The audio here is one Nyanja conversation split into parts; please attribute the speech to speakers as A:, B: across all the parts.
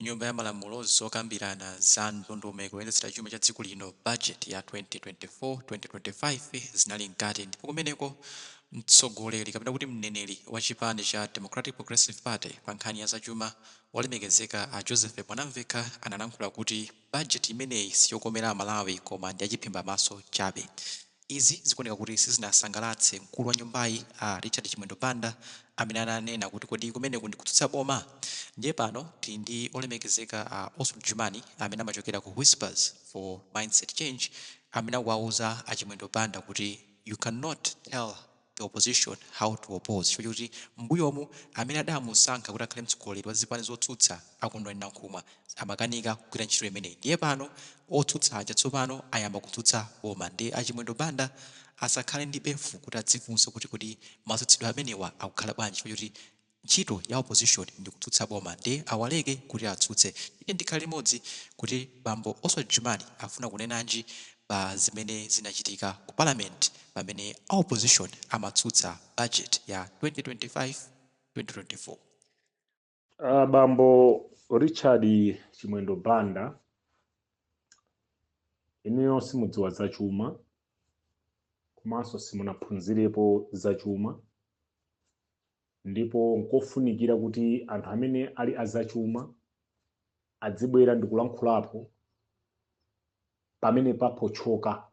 A: Nyumba ya Malamulo zokambirana za ndondomeko yoyendetsera chuma cha dziko lino, budget ya 2024-2025, zinali mkati, ndipo kumeneko mtsogoleri kapena kuti mneneri wa chipani cha Democratic Progressive Party pa nkhani ya zachuma, wolemekezeka a Joseph Mwanamvekha, analankhula kuti budget imeneyi siyokomera Amalawi koma ndi yachiphimba maso chabe. Izi zikuoneka kuti sizinasangalatse mkulu wa nyumbayi, a Richard Chimwendo Banda, amene ananena kuti kodi kumeneku ndi kutsutsa boma? Ndiye pano tili ndi olemekezeka a Oswald Jumani, amene amachokera ku Whispers for Mindset Change, amene akuwauza a Chimwendo Banda kuti you cannot tell the opposition how to oppose, chifukwa chokuti mbuyomu amene adamusankha kuti akhale mtsogoleri wa zipani zotsutsa, a Kondwani Nankhumwa, amakanika kugwira ntchito imeneyi. Ndiye pano otsutsa aja tsopano ayamba kutsutsa boma, ndi a Chimwendo Banda asakhale ndi befu kuti adzifunsa kuti kodi matsutsidwe amenewa akukhala bwanji, chifukwa choti ntchito ya opposition ndi kutsutsa boma, ndi awaleke kuti atsutse. Ine ndikhale limodzi kuti bambo Oswald Jumani afuna kunenanji pa zimene zinachitika ku Parliament pamene a opposition amatsutsa budget ya 2025 2024.
B: Bambo Richard Chimwendo Banda, inuyo simudziwa zachuma komanso simunaphunzirepo zachuma, ndipo nkofunikira kuti anthu amene ali azachuma adzibwera ndi kulankhulapo pamene papochoka.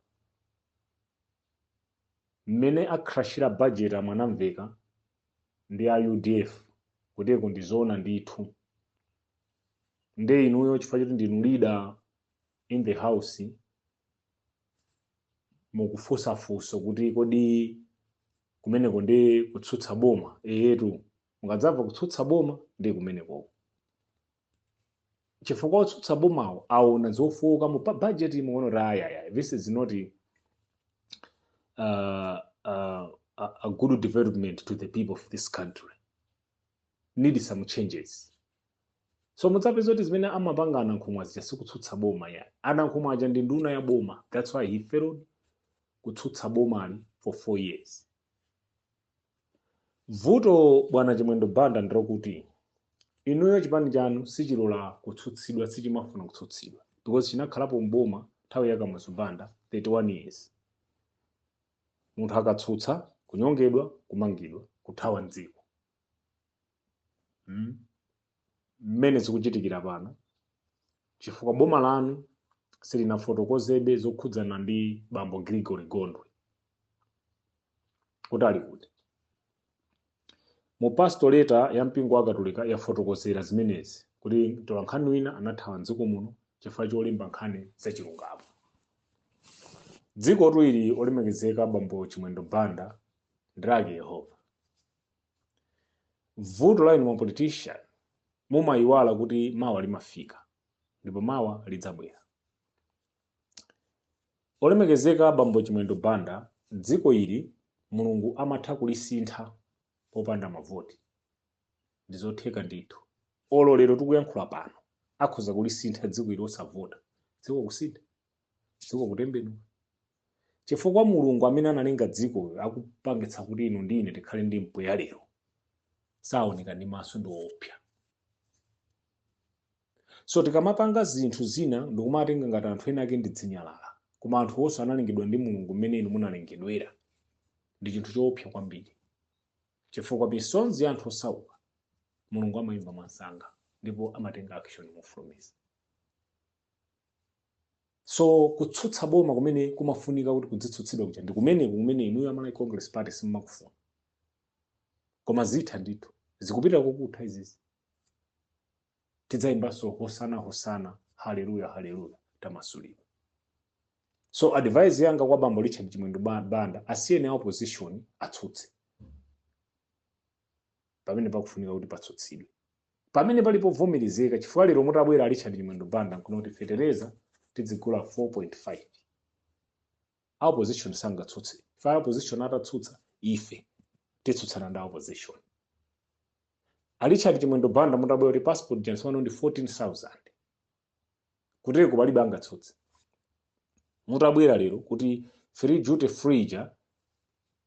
B: Mmene akhrashira budget a Mwanamveka ndi a UDF kuteko ndizoona ndithu. Nde inuyo, chifukwa choti ndinu leader in the house, mukufunsafunsa kuti kodi kumeneko ndi kutsutsa boma? Eyetu, mukadzamva kutsutsa boma ndi kumenekoko, chifukwa otsutsa bomawo aona zofowoka mu budget, muona kuti ayaya, this is not a good development to the people of this country, need some changes. So mudzapeza kuti zimene amapanga Anankhumwa zija sikutsutsa boma ya Anankhumwa aja ndi nduna ya boma. That's why he failed kutsutsa bomali for 4 years. Vuto, bwana Chimwendo Banda, ndilokuti inuyo chipani chanu sichilola kutsutsidwa, sichimafuna kutsutsidwa, because chinakhalapo mboma nthawi ya Kamuzu Banda 31 years. Munthu akatsutsa, kunyongedwa, kumangidwa, kuthawa mdziko. Mmene zikuchitikira pano, chifukwa boma lanu silinafotokozebe zokhudzana ndi bambo Gregory Gondwe kuti ali kuti. Mu pastoral letter ya mpingo wa Katolika yafotokozera zimenezi, kuti mtolankhani wina anathawa mdziko muno chifukwa cholemba nkhani zachilungamo. Dziko ili, olemekezeka bambo Chimwendo Banda, ndilake Yehova. Vuto la inu ma politician, mumayiwala kuti mawa limafika ndipo mawa lidzabwera. Olemekezeka bambo Chimwendo Banda, dziko ili Mulungu amatha kulisintha popanda mavoti, ndizotheka ndithu. Olo lero tikuyankhula pano, akhoza kulisintha dziko ili osavota, dziko kusintha, dziko kutembenuka, chifukwa Mulungu amene analenga dziko, akupangitsa kuti inu ndi ine tikhale ndi mpweya lero, saoneka ndi maso, ndi woopsa. So tikamapanga zinthu zina ndikumatenga ngati anthu ena ake ndi dzinyalala, koma anthu onse analengedwa ndi Mulungu mmene inu munalengedwera, ndi chinthu choopsa kwambiri, chifukwa misonzi ya anthu osauka Mulungu amayimva mwansanga ndipo amatenga action mofulumiza. So kutsutsa boma kumene kumafunika kuti kudzitsutsidwa kuja ndi kumeneku kumene inuyo Amalawi Congress Party simmakufuna. Koma zitha ndithu, zikupita kokutha izizi. Tidzayimbanso "Hosana, hosana, haleluya, haleluya, tamasulidwa." So advice yanga kwa bambo Richard Chimwendo Banda, asiyeni a opposition atsutse pamene pakufunika kuti patsutsidwe, pamene palipo vomerezeka. Chifukwa lero mutabwera, Richard Chimwendo Banda, nkunoti fetereza tidzigula 4.5, a opposition sangatsutse. Ife a opposition atatsutsa, ife titsutsana ndi a opposition. A Richard Chimwendo Banda, mutabwera kuti passport janswano ndi 14,000, kuteko palibe angatsutse. Mutabwera lero kuti free duty free ija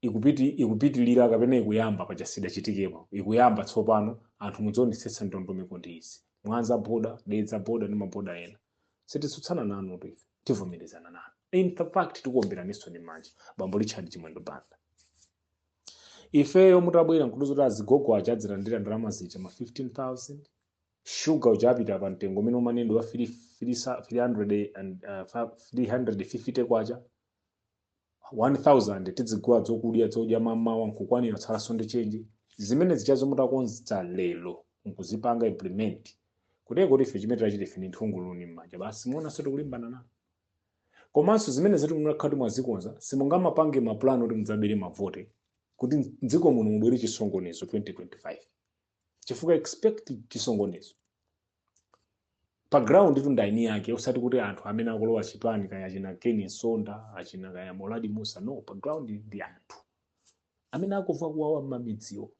B: ikupitilira kapena ikuyamba, pachasida chitikepo, ikuyamba tsopano, anthu mudzionetsetsa ndondomeko ndi izi, Mwanza border, Dedza border ndi maboda ena. Sititsutsana nanu tu ife, tivomerezana nanu. In fact, tikuomberaninso ndi manja, bambo Richard Chimwendo Banda. Ifeyo mutabwera nkutuza kuti azigogo aja adzilandira ndalama zija ma 15,000, shuga uja apita pa mtengo umene umanenedwa wa 300 and, 350 kwacha, 1000 tidzigula zokudya, zodya mamawa nkukwanira, tsalanso ndi chenji. Zimene zichazo mutakonza lero nkuzipanga implement, kuteko kuti ife chimene tachita ife ndi nthungululu m'manja basi, muonanso tikulimbana nanu. Komanso zimene ziti munakhala kuti mwazikonza, simungamapange mapulani kuti mudzabere mavote kuti mdziko muno mubwere chisongonezo 2025, chifukwa expect chisongonezo pa ground tu ndaini yake, usati kuti anthu amene akulowa chipani, kaya achina Ken Nsonda, achina kaya Moladi Musa. No, pa ground ndi anthu amene akumva kuwawa m'mamidziwo.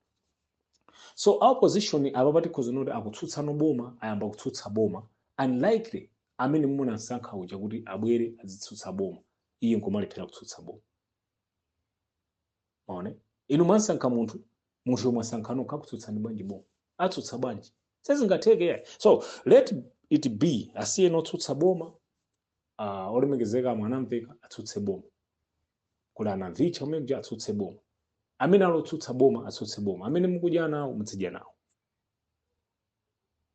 B: So opposition apa patikhoza kuti akutsutsano boma, ayamba kutsutsa boma, unlikely amene munasankha uja kuti abwere azitsutsa boma, iye nkumalephera kutsutsa boma. Maone, inu mwasankha munthu, munthu yomwe asankha nokha, akutsutsani bwanji boma? Atsutsa bwanji? Sizingatheke yayi. So let it be, asiye notsutsa boma. Olemekezeka Mwanamveka atsutse boma, kuli Anamvicha umene atsutse boma, amene alotsutsa boma atsutse boma, amene mukudya nawo muzidya nawo.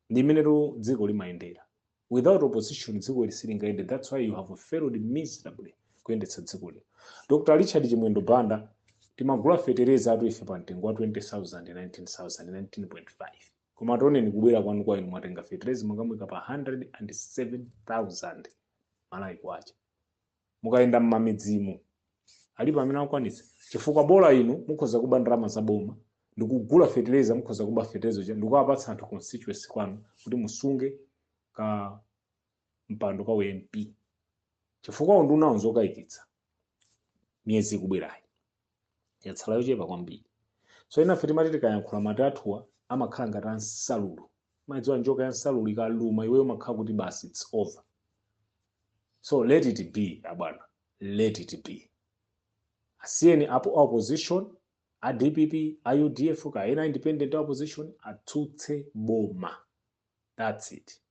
B: Ndi imenetu dziko limayendera. Without opposition dziko ili silingayende. That's why you have failed miserably kuyendetsa dziko lino. Dr Richard Chimwendo Banda, timagula fetereza atu ife pa mtengo wa 20,000, 19,000, 19.5, koma tioneni kubwera kwanu kwa inu, mwatenga fetereza mwakamwika pa 107,000 Malawi kwacha. Mukayenda mmamidzimu, alipo amene akukwanitsa? Chifukwa bola inu mukhoza kuba ndalama za boma ndikugula fetereza, mukhoza kuba fetereza uja ndikuwapatsa anthu constituency kwanu kuti musunge ka mpando ka MP, chifukwa undunawo nzokayikitsa. Miyezi ikubwerayi yatsala yochepa kwambiri. So inafe timati tikayankhula, mati athuwa amakhala ngati ansalulu. Madziwa njoka ya nsalulu ikaluma iweyo, umakhala kuti basi, it's over. So let it be, abwana, let it be. Asiyeni apo opposition, a DPP, a UDF, kaena independent opposition, atsutse boma. That's it.